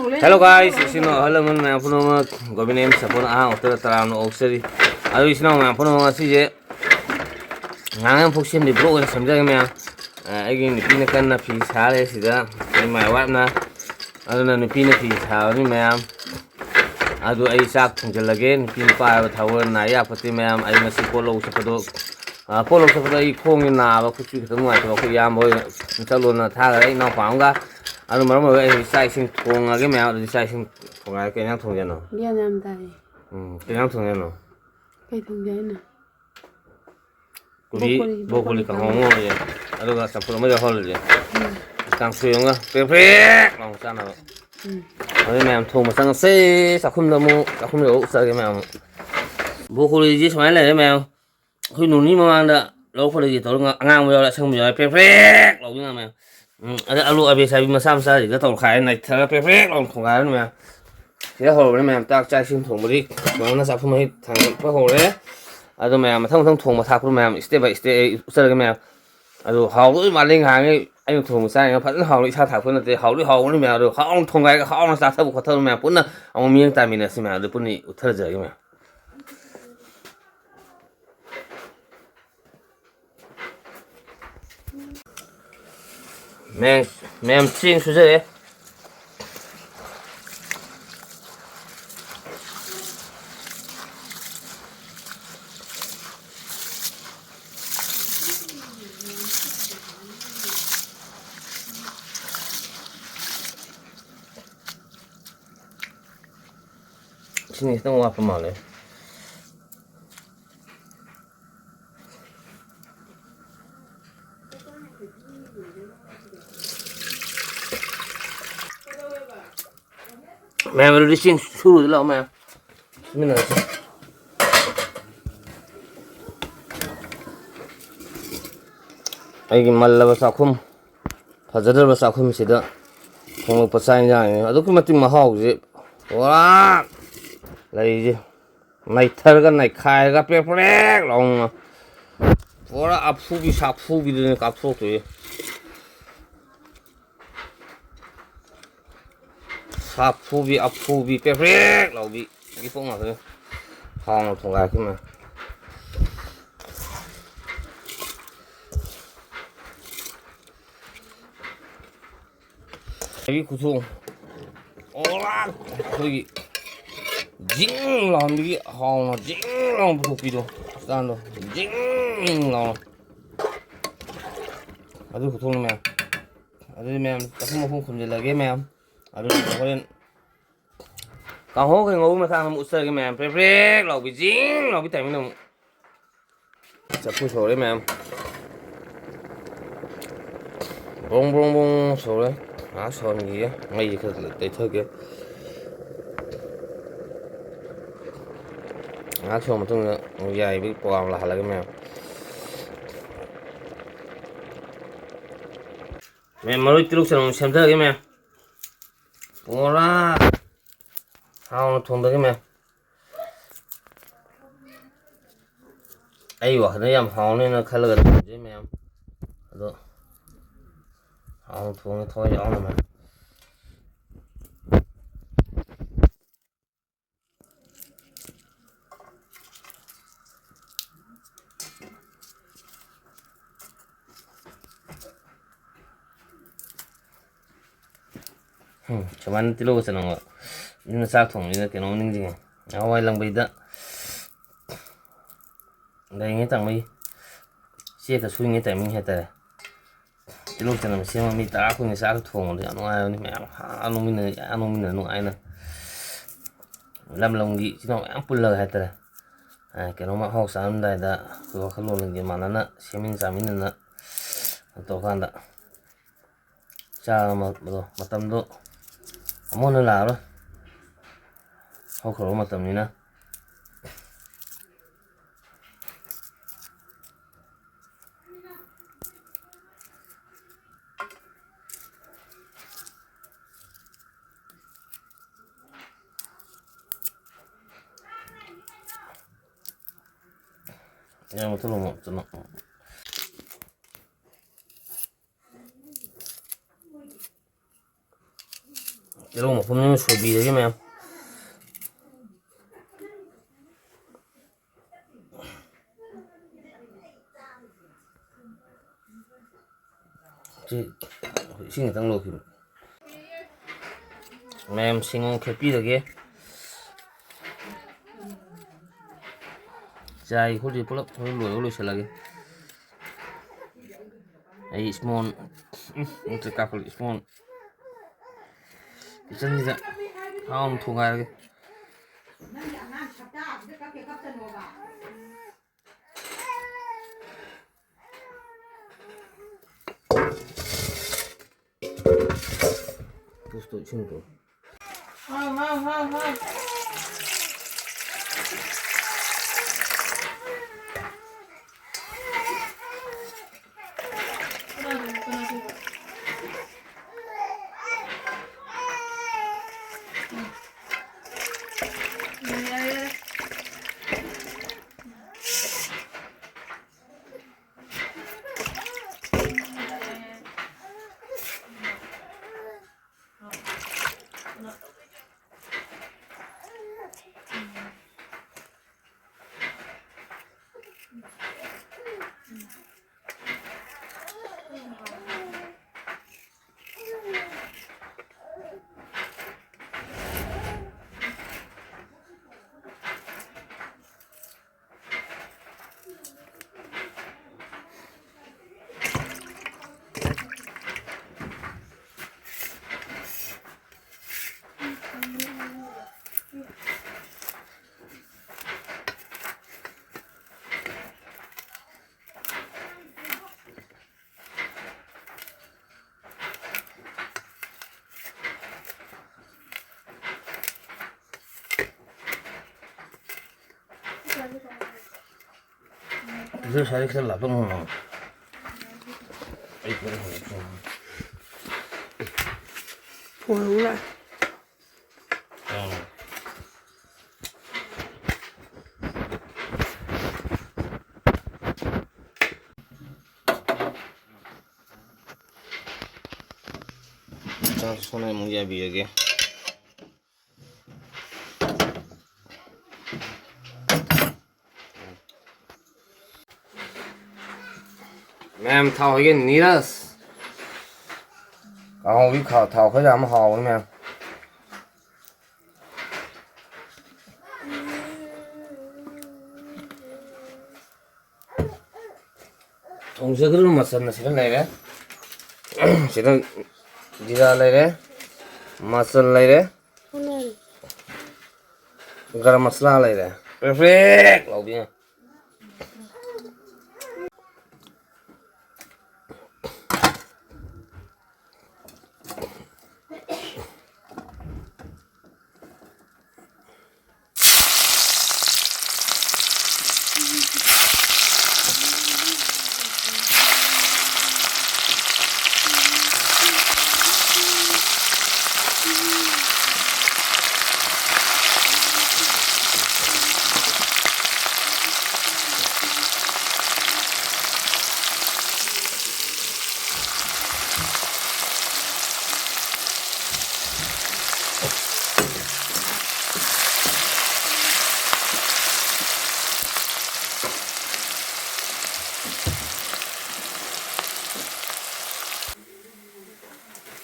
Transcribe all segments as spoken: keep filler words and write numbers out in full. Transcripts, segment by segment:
Hello guys, ꯏꯆꯤꯟ ꯏꯅꯥꯎ ꯑꯍꯜ ꯂꯃꯟ ꯃꯌꯥꯝ ꯄꯨꯝꯅꯃꯛ, ꯒꯣꯕꯤꯟ ꯑꯦꯝ ꯁꯥꯄꯣꯟ ꯑꯍꯥꯡ ꯍꯣꯇꯦꯜꯗ ꯇꯔꯥꯝꯅ ꯑꯣꯛꯆꯔꯤ꯫ ꯑꯗꯨ ꯏꯆꯤꯟ ꯏꯅꯥꯎ ꯃꯌꯥꯝ ꯄꯨꯝꯅꯃꯛ, ꯉꯁꯤꯁꯦ ꯉꯥꯡꯉ ꯐꯣꯛ ꯁꯦꯝꯗꯤ vlog ꯑꯣꯏꯅ ꯁꯦꯝꯖꯒꯦ ꯃꯌꯥꯝ꯫ ꯑ, ꯑꯩꯒꯤ ꯅꯨꯄꯤꯅ ꯀꯟꯅ ꯐꯤ ꯁꯥꯔꯦ ꯁꯤꯗ, my wife ꯅ꯫ ꯑꯗꯨꯅ ꯅꯨꯄꯤꯅ ꯐꯤ ꯁꯥꯕꯅꯤ ꯃꯌꯥꯝ꯫ ꯑꯗꯨ ꯑꯩ ꯆꯥꯛ ꯊꯣꯡꯖꯤꯜꯂꯒꯦ꯫ ꯅꯨꯄꯤ ꯅꯨꯄꯥ ꯍꯥꯏꯕ ꯊꯕꯛ ꯅꯥ ꯌꯥꯄꯣꯠꯇꯦ ꯃꯌꯥꯝ꯫ ꯑꯩ ꯉꯁꯤ ꯄꯣꯠ ꯂꯧꯕ ꯆꯠꯄꯗꯣ, ꯑ, ꯄꯣꯠ ꯂꯧꯕ ꯆꯠꯄꯗꯣ ꯑꯩ ꯈꯣꯡꯁꯦ ꯅꯥꯕ, ꯈꯨꯠꯁꯨ ꯈꯤꯇꯪ ꯅꯨꯡꯉꯥꯏꯇꯕ, ꯑꯩꯈꯣꯏ ꯏꯌꯥꯝꯕ ꯍꯣꯏ ꯆꯠꯂꯣꯅ ꯊꯥꯈꯔꯦ, ꯏꯅꯥꯎꯄꯥ ꯑꯃꯒ꯫ ꯑꯗꯨ ꯃꯔꯝ ꯑꯣꯏꯔꯒ ꯑꯩ ꯍꯧꯖꯤꯛ ꯆꯥꯛ ꯏꯁꯤꯡ ꯊꯣꯡꯉꯒꯦ ꯃꯌꯥꯝ꯫ ꯑꯗꯨꯗꯤ ꯆꯥꯛ ꯏꯁꯤꯡ ꯊꯣꯡꯉꯒꯦ꯫ ꯀꯩ ꯏꯟꯖꯥꯡ ꯊꯣꯡꯒꯦ ꯍꯥꯏꯅꯣ? ꯒ꯭ꯌꯥꯟ ꯌꯥꯝ ꯇꯥꯏꯌꯦ꯫ ꯎꯝ, ꯀꯩ ꯏꯟꯖꯥꯡ ꯊꯣꯡꯒꯦ ꯍꯥꯏꯅꯣ? ꯀꯩ ꯊꯣꯡꯒꯦ ꯍꯥꯏꯅꯣ? ꯀꯣꯕꯤ, ꯕ꯭ꯔꯣꯀꯣꯂꯤ, ꯕ꯭ꯔꯣꯀꯣꯂꯤ ꯀꯥꯡꯍꯧ ꯀꯥꯡꯍꯧ꯫ ꯉꯧꯔꯒꯦ꯫ ꯑꯗꯨꯒ ꯆꯝꯐꯨꯠ ꯑꯃ ꯌꯥꯎꯍꯜꯂꯁꯦ꯫ ꯎꯝ꯫ ꯀꯥꯡꯁꯣꯏ ꯑꯃꯒ ꯄ꯭ꯔꯦꯛ ꯄ꯭ꯔꯦꯛ ꯂꯥꯎꯅ ꯆꯥꯅꯕ꯫ ꯎꯝ꯫ ꯑꯗꯨ ꯃꯌꯥꯝ ꯊꯣꯡꯕ ꯆꯪꯉꯁꯦ꯫ ꯆꯥꯛꯈꯨꯝꯗ ꯑꯃꯨꯛ, ꯆꯥꯛꯈꯨꯝꯗ ꯑꯃꯨꯛ ꯆꯠꯂꯒꯦ ꯃꯌꯥꯝ ꯑꯃꯨꯛ꯫ ꯕ꯭ꯔꯣꯀꯣꯂꯤꯁꯤ ꯁꯨꯃꯥꯏꯅ ꯂꯩꯔꯦ ꯃꯌꯥꯝ꯫ ꯑꯩꯈꯣꯏ ꯅꯣꯡ ꯅꯤꯅꯤ ꯃꯃꯥꯡꯗ ꯂꯧꯔꯛꯄꯗꯒꯤ ꯇꯧꯔꯒ ꯑꯉꯥꯡꯕ ꯌꯥꯎꯔꯦ, ꯑꯁꯪꯕ ꯌꯥꯎꯔꯦ, ꯄ꯭ꯔꯦꯛ ꯄ꯭ꯔꯦꯛ ꯂꯥꯎꯕꯤ ꯉꯥꯛ ꯃꯌꯥꯝ꯫ ꯎꯝ, ꯑꯗ ꯑꯂꯨ ꯑꯕꯦꯁꯥꯕꯤ ꯃꯆꯥ ꯃꯆꯥꯁꯤꯡꯗ ꯇꯧꯈꯥꯏꯔ ꯅꯩꯊꯔ ꯄ꯭ꯔꯦꯛ ꯄ꯭ꯔꯦꯛ ꯂꯥꯎꯅ ꯊꯣꯡꯒꯥꯏꯔꯅꯤ ꯃꯌꯥꯝ꯫ ꯁꯤꯗ ꯍꯧꯔꯕꯅꯤ ꯃꯌꯥꯝ, ꯆꯥꯛ, ꯆꯥꯛ ꯏꯁꯤꯡ ꯊꯣꯡꯕꯗꯤ ꯁꯨꯃꯥꯏꯅ ꯆꯥꯛꯈꯨꯝ ꯃꯍꯤ ꯊꯥꯡꯒꯠꯄ ꯍꯧꯔꯦ꯫ ꯑꯗꯣ ꯃꯌꯥꯝ ꯃꯊꯪ ꯃꯊꯪ ꯊꯣꯡꯕ ꯊꯥꯛꯄꯗꯣ ꯃꯌꯥꯝ step by step ꯑꯩ ꯎꯠꯆꯔꯒꯦ ꯃꯌꯥꯝ꯫ ꯑꯗꯣ ꯍꯥꯎꯗꯣꯏ ꯃꯥꯜꯂꯤ ꯉꯥꯏꯍꯥꯛꯉꯩ ꯑꯩꯅ ꯊꯣꯡꯕ ꯆꯥꯔꯤꯉꯩ ꯐꯖꯅ ꯍꯥꯎꯔ ꯏꯁꯥ ꯊꯥꯛꯄ ꯅꯠꯇꯦ, ꯍꯥꯎꯗꯤ ꯍꯥꯎꯕꯅꯤ ꯃꯌꯥꯝ꯫ ꯑꯗꯣ ꯍꯥꯎꯅ ꯊꯣꯡꯒꯥꯏꯔꯒ ꯍꯥꯎꯅ ꯆꯥꯊꯕ ꯈꯣꯠꯊꯕ ꯃꯌꯥꯝ ꯄꯨꯟꯅ ꯑꯃꯨꯛ ꯃꯤꯠꯌꯦꯡ ꯇꯥꯃꯤꯟꯅꯁꯤ ꯃꯌꯥꯝ꯫ ꯑꯗꯨ ꯄꯨꯟꯅ ꯎꯠꯊꯖꯔꯒꯦ ꯃꯌꯥꯝ꯫ ꯃꯌꯥꯝ, ꯃꯌꯥꯝ ꯆꯦꯡ ꯁꯨꯖꯔꯦ꯫ ꯏꯁꯤꯡ ꯈꯤꯇꯪ ꯋꯥꯠꯄ ꯃꯥꯜꯂꯦ꯫ ꯃꯌꯥꯝ ꯑꯗꯨꯗꯤ ꯆꯦꯡ ꯁꯨꯔꯨꯁꯤ ꯂꯥꯛꯑꯣ ꯃꯌꯥꯝ꯫ ꯁꯨꯃꯤꯟꯅꯔꯁꯤ꯫ ꯑꯩꯒꯤ ꯃꯜꯂꯕ ꯆꯥꯛꯈꯨꯝ, ꯐꯖꯗ꯭ꯔꯕ ꯆꯥꯛꯈꯨꯝꯁꯤꯗ ꯊꯣꯡꯂꯛꯄ ꯆꯥꯛ ꯏꯟꯖꯥꯡꯅꯤ꯫ ꯑꯗꯨꯛꯀꯤ ꯃꯇꯤꯛ ꯃꯍꯥꯎꯁꯦ ꯄꯨꯔꯥ ꯂꯩꯔꯤꯁꯦ꯫ ꯅꯩꯊꯔꯒ ꯅꯩꯈꯥꯏꯔꯒ ꯄ꯭ꯔꯦꯛ ꯄ꯭ꯔꯦꯛ ꯂꯥꯎꯅ ꯄꯨꯔꯥ ꯑꯐꯨꯕꯤ ꯁꯥꯐꯨꯕꯤꯗꯨꯅꯦ ꯀꯥꯞꯊꯣꯛꯇꯣꯏꯁꯦ꯫ ꯁꯥꯐꯨꯕꯤ, ꯑꯐꯨꯕꯤ, ꯄ꯭ꯔꯦꯛ ꯄ꯭ꯔꯦꯛ ꯂꯥꯎꯕꯤ, ꯒꯤ ꯄꯣꯛ ꯉꯥꯛꯇꯅꯤ꯫ ꯍꯥꯎꯅ ꯊꯣꯡꯒꯥꯏꯔꯛꯈꯤꯕꯅꯦ꯫ ꯑꯩꯒꯤ ꯈꯨꯊꯣꯡ꯫ ꯑꯣꯔꯥ! ꯑꯩꯈꯣꯏꯒꯤ ꯖꯤꯡ ꯂꯥꯎꯍꯟꯕꯒꯤ ꯍꯥꯎꯅ ꯖꯤꯡ ꯂꯥꯎꯅ ꯄꯨꯊꯣꯛꯄꯤꯗꯣ꯫ ꯆꯥꯟꯗꯣ ꯖꯤꯡ ꯂꯥꯎꯅ꯫ ꯑꯗꯨ ꯈꯨꯊꯣꯡꯅꯤ ꯃꯌꯥꯝ꯫ ꯑꯗꯨꯗꯤ ꯃꯌꯥꯝ ꯆꯥꯛꯈꯨꯝ ꯃꯈꯨꯝ ꯈꯨꯝꯖꯤꯜꯂꯒꯦ ꯃꯌꯥꯝ꯫ ꯑꯗꯨ ꯍꯣꯔꯦꯟ ꯀꯥꯡꯍꯧ ꯀꯩ ꯉꯧꯕ ꯃꯇꯥꯡꯗ ꯑꯃꯨꯛ ꯎꯠꯆꯔꯒꯦ ꯃꯌꯥꯝ꯫ ꯄ꯭ꯔꯦꯛ ꯄ꯭ꯔꯦꯛ ꯂꯥꯎꯕꯤ, ꯖꯤꯡ ꯂꯥꯎꯕꯤ timing ꯗ ꯑꯃꯨꯛ꯫ ꯆꯐꯨ ꯁꯧꯔꯦ ꯃꯌꯥꯝ꯫ ꯕ꯭ꯔꯣꯡ ꯕ꯭ꯔꯣꯡ ꯕ꯭ꯔꯣꯡ ꯁꯧꯔꯦ꯫ ꯉꯥꯏꯍꯥꯛ ꯁꯧꯍꯟꯈꯤꯒꯦ꯫ ꯃꯩꯁꯦ ꯈꯔ ꯂꯩꯊꯒꯦ꯫ ꯉꯥꯏꯍꯥꯛ ꯁꯧꯔ ꯃꯇꯨꯡꯗ ꯑꯃꯨꯛ ꯌꯥꯏꯕꯒꯤ program ꯂꯥꯛꯍꯜꯂꯒꯦ ꯃꯌꯥꯝ꯫ ꯃꯌꯥꯝ, ꯃꯔꯣꯏ ꯇꯤꯜꯍꯧ ꯆꯅꯝ ꯁꯦꯝꯊꯔꯒꯦ ꯃꯌꯥꯝ꯫ ꯄꯨꯔꯥ ꯍꯥꯎꯅ ꯊꯣꯡꯗꯒꯦ ꯃꯌꯥꯝ꯫ ꯑꯩ ꯋꯥꯈꯜꯗ ꯌꯥꯝ ꯍꯥꯎꯅꯦꯅ ꯈꯜꯂꯒ ꯊꯣꯡꯖꯩ ꯃꯌꯥꯝ꯫ ꯑꯗꯣ ꯍꯥꯎꯅ ꯊꯣꯡꯉꯦ ꯊꯋꯥꯏ ꯌꯥꯎꯅ ꯃꯌꯥꯝ꯫ ꯎꯝ, ꯁꯨꯃꯥꯏꯅ ꯇꯤꯜꯍꯧꯒ ꯆꯅꯝꯒ ꯁꯤꯅ ꯆꯥꯛ ꯊꯣꯡꯕꯁꯤꯗ ꯀꯩꯅꯣꯝ ꯅꯤꯡꯁꯤꯡꯉꯦ꯫ ꯅꯍꯥꯟꯋꯥꯏ ꯂꯪꯕꯩꯗ ꯂꯩꯔꯤꯉꯩ ꯇꯥꯡꯕꯩ ꯆꯦꯛꯀ ꯁꯨꯔꯤꯉꯩ timing ꯍꯥꯏꯇꯥꯔꯦ꯫ ꯇꯤꯜꯍꯧ ꯆꯅꯝ ꯁꯦꯝꯃ ꯃꯤ ꯇꯔꯥ ꯀꯨꯟꯒꯤ ꯆꯥꯛꯀ ꯊꯣꯡꯕꯗꯣ ꯌꯥꯝ ꯅꯨꯡꯉꯥꯏꯕꯅꯤ꯫ ꯃꯌꯥꯝ ꯍꯥ ꯅꯣꯛꯃꯤꯟꯅ, ꯌꯥ ꯅꯣꯛꯃꯤꯟꯅ ꯅꯨꯡꯉꯥꯏꯅ꯫ ꯂꯝ ꯂꯝꯒꯤ ꯏꯆꯤꯟ ꯏꯅꯥꯎ ꯃꯌꯥꯝ ꯄꯨꯜꯂꯒ ꯍꯥꯏꯇꯥꯔꯦ꯫ ꯑ, ꯀꯩꯅꯣꯝꯃ ꯑꯍꯥꯎ ꯆꯥꯔꯝꯗꯥꯏꯗ ꯑꯩꯈꯣꯏ ꯋꯥꯈꯜꯂꯣꯟꯒꯤ ꯃꯥꯟꯅꯅ ꯁꯦꯝꯃꯤꯟ ꯆꯥꯃꯤꯟꯅꯅ ꯇꯧꯀꯥꯟꯗ ꯆꯥꯕꯗꯣ, ꯃꯇꯝꯗꯣ ꯑꯃꯨꯛ ꯍꯟꯅ ꯂꯥꯛꯑꯔꯣꯏ꯫ ꯍꯧꯈ꯭ꯔꯕ ꯃꯇꯝꯅꯤꯅ꯫ ꯌꯥꯝ ꯃꯨꯊꯠꯂꯣ, ꯃꯨꯊꯠꯂꯣ꯫ ꯇꯤꯜꯍꯧ ꯃꯄꯨꯝ ꯑꯃ ꯁꯣꯏꯕꯤꯔꯒꯦ ꯃꯌꯥꯝ꯫ ꯁꯤ ꯏꯁꯤꯡ ꯈꯤꯇꯪ ꯂꯧꯈꯤꯕ꯫ ꯃꯌꯥꯝ ꯁꯤꯡ ꯑꯃꯨꯛ ꯈꯦꯠꯄꯤꯔꯒꯦ꯫ ꯆꯥꯏ ꯈꯣꯠꯂꯤ ꯄꯨꯂꯞ ꯍꯣꯔꯦꯟ ꯂꯣꯏꯔꯒ ꯂꯣꯏꯁꯤꯜꯂꯒꯦ꯫ ꯑꯩ ꯏꯁꯃꯣꯟ, ꯎꯝ, ꯑꯝꯇ ꯀꯥꯞꯈꯠꯂꯤ ꯏꯁꯃꯣꯟ꯫ ꯀꯤꯠꯆꯟꯁꯤꯗ ꯍꯥꯎꯅ ꯊꯣꯡꯒꯥꯏꯔꯒꯦ꯫ ꯅꯪꯒꯤ ꯑꯉꯥꯡ ꯁꯛꯇꯥꯁꯤꯗ ꯀꯞꯀꯦ ꯀꯞꯁꯅꯣꯕ꯫ ꯄꯨꯁꯇꯣ ꯏꯁꯤꯡꯗꯣ꯫ ꯍꯥꯎ, ꯍꯥꯎ, ꯍꯥꯎ, ꯍꯥꯎ꯫ ꯁꯥꯏꯗ ꯈꯔ ꯂꯥꯞꯄ ꯉꯝꯃꯣ꯫ ꯑꯩ ꯄꯨꯔ ꯍꯜꯂꯛꯀꯦ꯫ ꯐꯣꯟ ꯑꯃꯨꯛ ꯂꯥꯛꯑꯦ꯫ ꯑꯥ꯫ ꯆꯥꯛ ꯁꯣꯝꯗ ꯑꯃꯨꯛ ꯌꯥꯏꯕꯤꯔꯒꯦ꯫ ꯃꯌꯥꯝ ꯊꯥꯎ ꯍꯩꯒꯦ ꯅꯤꯔꯁ꯫ ꯀꯥꯡꯍꯧꯒꯤ ꯈꯥ-, ꯊꯥꯎ ꯈꯔ ꯌꯥꯝ ꯍꯥꯎꯕꯅꯤ ꯃꯌꯥꯝ꯫ ꯊꯣꯡꯖꯒꯗꯧꯔꯤꯕ ꯃꯆꯜ ꯑꯁꯤꯗ ꯂꯩꯔꯦ꯫ ꯁꯤꯗ ꯖꯤꯔꯥ ꯂꯩꯔꯦ, ꯃꯆꯜ ꯂꯩꯔꯦ, ꯒꯔꯝ ꯃꯁꯂꯥ ꯂꯩꯔꯦ꯫ ꯄ꯭ꯔꯦꯛ ꯄ꯭ꯔꯦꯛ ꯂꯥꯎꯕꯤ꯫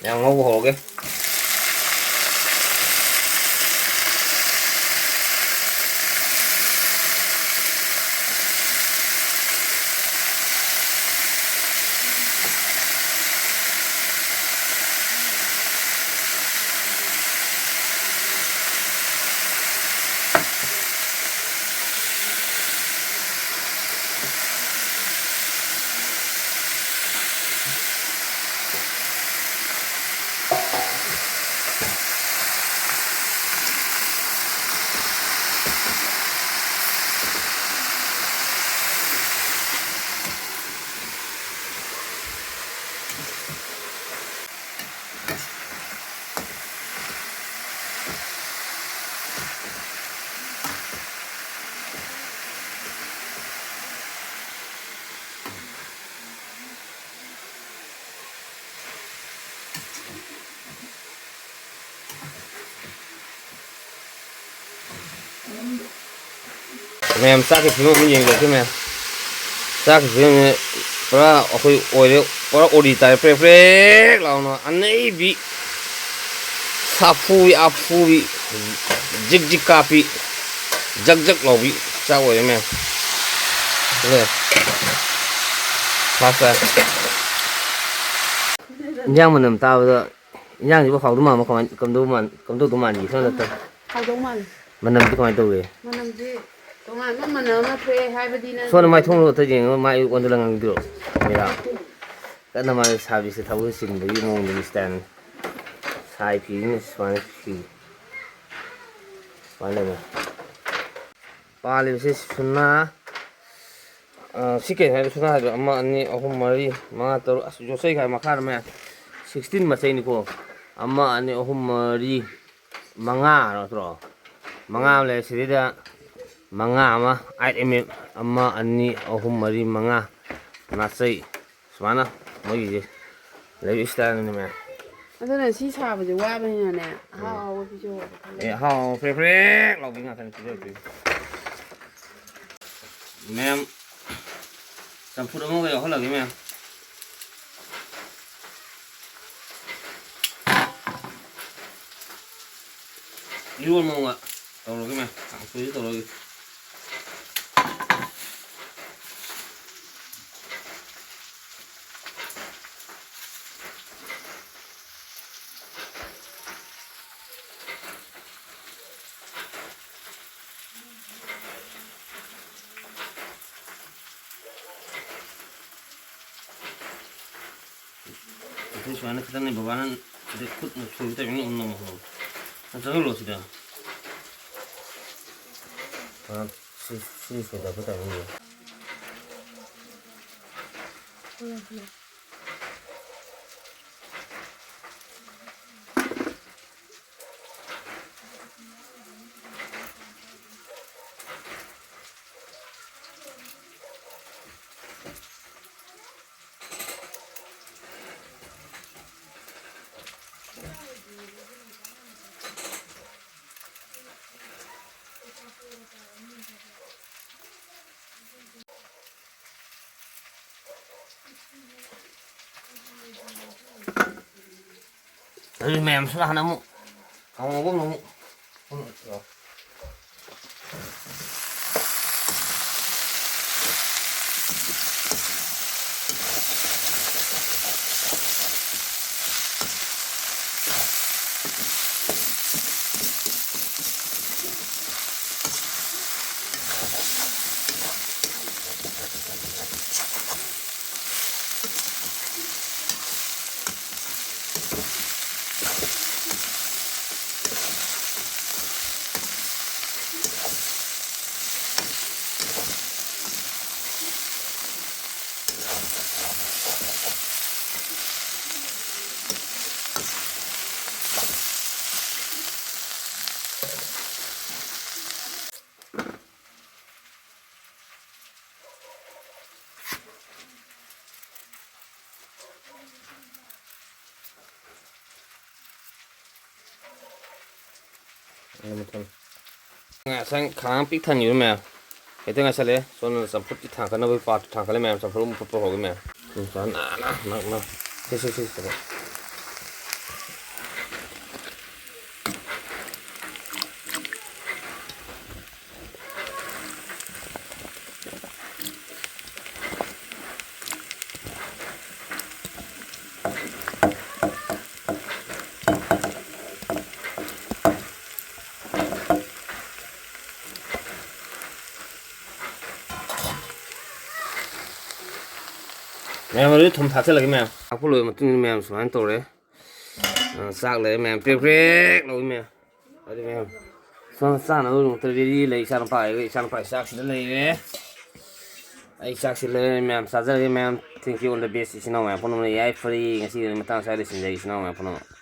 ꯌꯥꯝ ꯉꯧꯕ ꯍꯧꯔꯒꯦ꯫ ꯃꯌꯥꯝ, ꯆꯥꯛꯀꯤ ꯐꯤꯕꯝ ꯑꯃ ꯌꯦꯡꯖꯔꯛꯀꯦ ꯃꯌꯥꯝ꯫ ꯆꯥꯛꯀꯤ ꯐꯤꯕꯝꯁꯦ ꯄꯨꯔꯥ ꯑꯩꯈꯣꯏ ꯑꯣꯏꯔꯦ, ꯄꯨꯔꯥ ꯑꯣꯔꯤ ꯇꯥꯔꯦ, ꯄ꯭ꯔꯦꯛ ꯄ꯭ꯔꯦꯛ ꯂꯥꯎꯅ ꯑꯅꯩꯕꯤ, ꯁꯥꯐꯨꯕꯤ ꯑꯐꯨꯕꯤ, ꯖꯤꯛ ꯖꯤꯛ ꯀꯥꯞꯄꯤ, ꯖꯛ ꯖꯛ ꯂꯥꯎꯕꯤ ꯆꯥꯛ ꯑꯣꯏꯔꯦ ꯃꯌꯥꯝ꯫ ꯑꯗꯨꯅꯦ꯫ ꯐꯥꯁ ꯇꯥꯏ꯫ ꯏꯟꯖꯥꯡ ꯃꯅꯝ ꯇꯥꯕꯗ ꯏꯟꯖꯥꯡꯁꯤꯕꯨ ꯍꯥꯎꯗꯧ ꯃꯥꯟꯕ ꯀꯃꯥꯏ-, ꯀꯝꯗꯧ ꯃꯥꯟ-, ꯀꯝꯗꯧꯗꯧ ꯃꯥꯟꯒꯦ ꯁꯣꯝꯗ? ꯍꯥꯎꯗꯧ ꯃꯥꯜꯂꯦ꯫ ꯃꯅꯝꯗꯤ ꯀꯃꯥꯏꯅ ꯇꯧꯒꯦ? ꯃꯅꯝꯗꯤ ꯇꯣꯉꯥꯟꯕ ꯃꯅꯝ ꯑꯃ ꯊꯣꯛꯑꯦ ꯍꯥꯏꯕꯗꯤ ꯅꯪ ꯁꯣꯝꯗ ꯃꯥꯏ ꯊꯣꯡ ꯂꯣꯟꯂꯒ ꯌꯦꯡꯉꯣ, ꯃꯥꯏ ꯑꯣꯟꯗꯅ ꯉꯥꯡꯕꯤꯔꯣ꯫ ꯃꯤꯔꯥ꯫ ꯀꯟꯅ ꯃꯥꯒꯤ ꯁꯥꯕꯤꯁꯦ ꯊꯕꯛ ꯆꯤꯟꯕꯒꯤ ꯃꯑꯣꯡꯗꯒꯤ ꯁ꯭ꯇꯥꯏꯜꯅꯤ꯫ ꯁꯥꯏ ꯐꯤꯁꯤꯅ ꯁꯨꯃꯥꯏꯅ ꯐꯤ꯫ ꯁꯨꯃꯥꯏꯅ ꯂꯩꯕ꯫ ꯄꯥꯜꯂꯤꯕꯁꯤ ꯁꯨꯅꯥ, ꯑ, ꯁꯤ ꯀꯩ ꯍꯥꯏꯅꯣ? ꯁꯨꯅꯥ ꯍꯥꯏꯗꯣ ꯑꯃ, ꯑꯅꯤ, ꯑꯍꯨꯝ, ꯃꯔꯤ, ꯃꯉꯥ, ꯇꯔꯨꯛ꯫ ꯑꯁ, ꯌꯣꯠꯆꯩ ꯈꯥꯏ ꯃꯈꯥꯗ ꯃꯌꯥꯝ꯫ ꯁꯤꯛꯁꯇꯤꯟ ꯃꯆꯩꯅꯤꯀꯣ꯫ ꯑꯃ, ꯑꯅꯤ, ꯑꯍꯨꯝ, ꯃꯔꯤ, ꯃꯉꯥ ꯅꯠꯇ꯭ꯔꯣ? ꯃꯉꯥ ꯑꯃ ꯂꯩꯔꯦ꯫ ꯁꯤꯗꯩꯗ ꯃꯉꯥ ꯑꯃ, ꯑꯥꯏꯠ ꯑꯦꯝ ꯑꯦꯝ, ꯑꯃ, ꯑꯅꯤ, ꯑꯍꯨꯝ, ꯃꯔꯤ, ꯃꯉꯥ ꯅꯥꯆꯩ꯫ ꯁꯨꯃꯥꯏꯅ ꯃꯣꯏꯒꯤꯁꯦ ꯂꯩꯕ ꯏꯁꯇꯥꯏꯜꯅꯤ ꯃꯌꯥꯝ꯫ ꯑꯗꯨꯅ ꯁꯤ ꯁꯥꯕꯁꯦ ꯋꯥꯕꯅꯤꯅꯅꯦ, ꯑꯍꯥꯎ ꯎꯝ꯫ ꯑꯍꯥꯎꯕ ꯄꯤꯖꯧ ꯍꯥꯏꯕ ꯈꯜꯂꯦ꯫ ꯑꯦ, ꯑꯍꯥꯎ ꯑꯍꯥꯎ ꯐ꯭ꯔꯦꯛ ꯐ꯭ꯔꯦꯛ ꯂꯥꯎꯕꯤ ꯉꯥꯛꯇꯅꯤ ꯄꯤꯖꯔꯛꯇꯣꯏꯁꯦ꯫ ꯃꯌꯥꯝ, ꯆꯝꯐꯨꯠ ꯑꯃꯒ ꯌꯥꯎꯍꯜꯂꯒꯦ ꯃꯌꯥꯝ꯫ ꯏꯔꯣꯟꯕ ꯑꯃꯒ ꯇꯧꯔꯒꯦ ꯃꯌꯥꯝ, ꯀꯥꯡꯁꯣꯏꯁꯨ ꯇꯧꯔꯒꯦ꯫ ꯑꯩꯈꯣꯏ ꯁꯨꯃꯥꯏꯅ ꯈꯤꯇꯪꯅꯦ ꯕꯕꯥꯅ ꯁꯤꯗ ꯈꯨꯠꯅ ꯁꯣꯏꯕ ꯇꯥꯏꯃꯤꯡ ꯑꯃ ꯅꯝꯃꯣ꯫ ꯅꯪ ꯆꯪꯍꯜꯂꯣ ꯁꯤꯗ꯫ ꯑ, ꯁꯤ, ꯁꯤ ꯁꯣꯏꯗꯕ ꯇꯥꯏꯃꯤꯡꯗꯣ꯫ ꯑꯗꯨ ꯃꯌꯥꯝꯁꯤꯅ ꯍꯥꯟꯅ ꯑꯃꯨꯛ ꯊꯥꯎ ꯉꯧꯕ ꯑꯃ ꯑꯃꯨꯛ ꯉꯁꯥꯏ ꯈꯥꯡ ꯄꯤꯛ ꯊꯟꯈꯤꯕ ꯃꯌꯥꯝ ꯍꯦꯛꯇ ꯉꯥꯏꯁꯜꯂꯛꯑꯦ꯫ ꯁꯣꯝꯗ ꯆꯝꯐꯨꯠꯀꯤ ꯊꯥꯡꯒꯠꯅꯕꯒꯤ ꯄꯥꯠꯇ ꯊꯥꯡꯒꯠꯂꯦ ꯃꯌꯥꯝ, ꯆꯝꯐꯨꯠ ꯑꯃꯨꯛ ꯐꯨꯠꯄ ꯍꯧꯒꯦ ꯃꯌꯥꯝ꯫ ꯎꯝ, ꯆꯥ ꯅꯥꯟꯅ ꯅꯛꯅ꯫ ꯁꯤ, ꯁꯤ, ꯁꯤ, ꯁꯤ꯫ ꯃꯌꯥꯝ, ꯑꯗꯨꯗꯤ ꯊꯨꯝ ꯊꯥꯛꯆꯜꯂꯒꯦ ꯃꯌꯥꯝ꯫ ꯊꯥꯛꯄ ꯂꯣꯏꯔꯕ ꯃꯇꯨꯡꯗ ꯃꯌꯥꯝ ꯁꯨꯃꯥꯏꯅ ꯇꯧꯔꯦ꯫ ꯑ, ꯆꯥꯛ ꯂꯩꯔꯦ ꯃꯌꯥꯝ, ꯄ꯭ꯔꯦꯛ ꯄ꯭ꯔꯦꯛ ꯂꯧꯏ ꯃꯌꯥꯝ꯫ ꯑꯗꯨ ꯃꯌꯥꯝ, ꯁꯣꯝꯗ ꯆꯥꯅꯕꯒꯤꯗꯃꯛꯇ ꯔꯦꯗꯤ ꯂꯩ꯫ ꯏꯆꯥꯅꯨꯄꯥ ꯑꯩꯒ, ꯏꯆꯥꯅꯨꯄꯥꯒꯤ ꯆꯥꯛꯁꯤꯗ ꯂꯩꯔꯦ꯫ ꯑꯩ ꯆꯥꯛꯁꯤ ꯂꯩꯔꯦ ꯃꯌꯥꯝ, ꯆꯥꯖꯔꯒꯦ ꯃꯌꯥꯝ꯫ Thank you all the best, ꯏꯆꯤꯟ ꯏꯅꯥꯎ ꯃꯌꯥꯝ ꯄꯨꯝꯅꯃꯛ꯫ ꯌꯥꯏꯐꯔꯤ꯫ ꯉꯁꯤꯒꯤ ꯑꯣꯏꯅ ꯃꯇꯥꯡ ꯑꯁ꯭ꯋꯥꯏꯗ ꯂꯣꯏꯁꯤꯟꯖꯔꯒꯦ ꯏꯆꯤꯟ ꯏꯅꯥꯎ ꯃꯌꯥꯝ ꯄꯨꯝꯅꯃꯛ꯫